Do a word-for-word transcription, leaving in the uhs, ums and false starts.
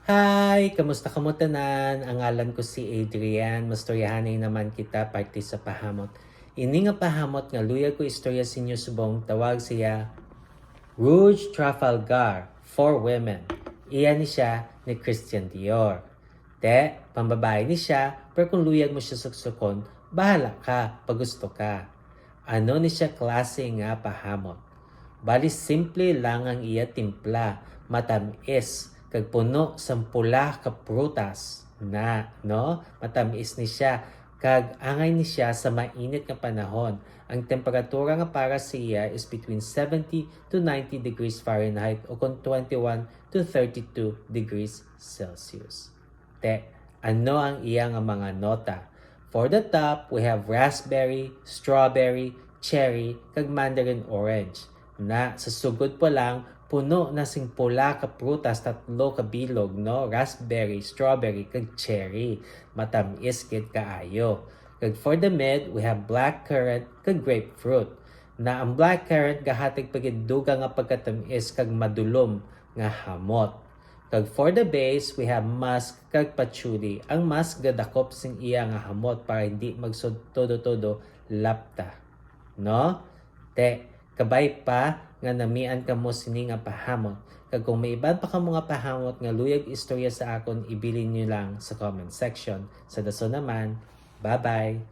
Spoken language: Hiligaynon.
Hi! Kamusta kamo tanan? Ang ngalan ko si Adrian. Mastoryahanay naman kita parte sa pahamot. Ini nga pahamot nga luyag ko istorya sa inyo subong tawag siya Rouge Trafalgar for Women. Iya ni siya ni Christian Dior. Te, pambabae ni siya, pero kung luyag mo siya suksukon, bahala ka, pagusto ka. Ano ni siya klase nga pahamot? Bali simple lang ang iya timpla, matam-is, kag puno sang pula ka prutas na, no? Matam-is ni siya, kag angay ni siya sa mainit nga panahon. Ang temperatura nga para sa iya is between seventy to ninety degrees Fahrenheit o kon twenty-one to thirty-two degrees Celsius. Te, ano ang iya nga mga nota? For the top, we have raspberry, strawberry, cherry, kag mandarin orange. Na, sa sugod pa lang, puno na sing pula ka prutas, tatlo ka bilog, no? Raspberry, strawberry, kag cherry. Matam-is gid kaayo. Kag for the mid, we have black currant kag grapefruit. Na ang black currant gahatag pa gid dugang nga pagkatam-is kag madulom nga hamot. Kag for the base, we have musk kag patchouli. Ang musk gadakop sing iya nga hamot para hindi magsud todo-todo lapta. No? Te, kabay pa nga namian kamo sini nga pahamot. Kag kung may iban pa kamo nga pahamot nga luyag istorya sa akon, ibilin nyo lang sa comment section. Sa dason naman, bye-bye!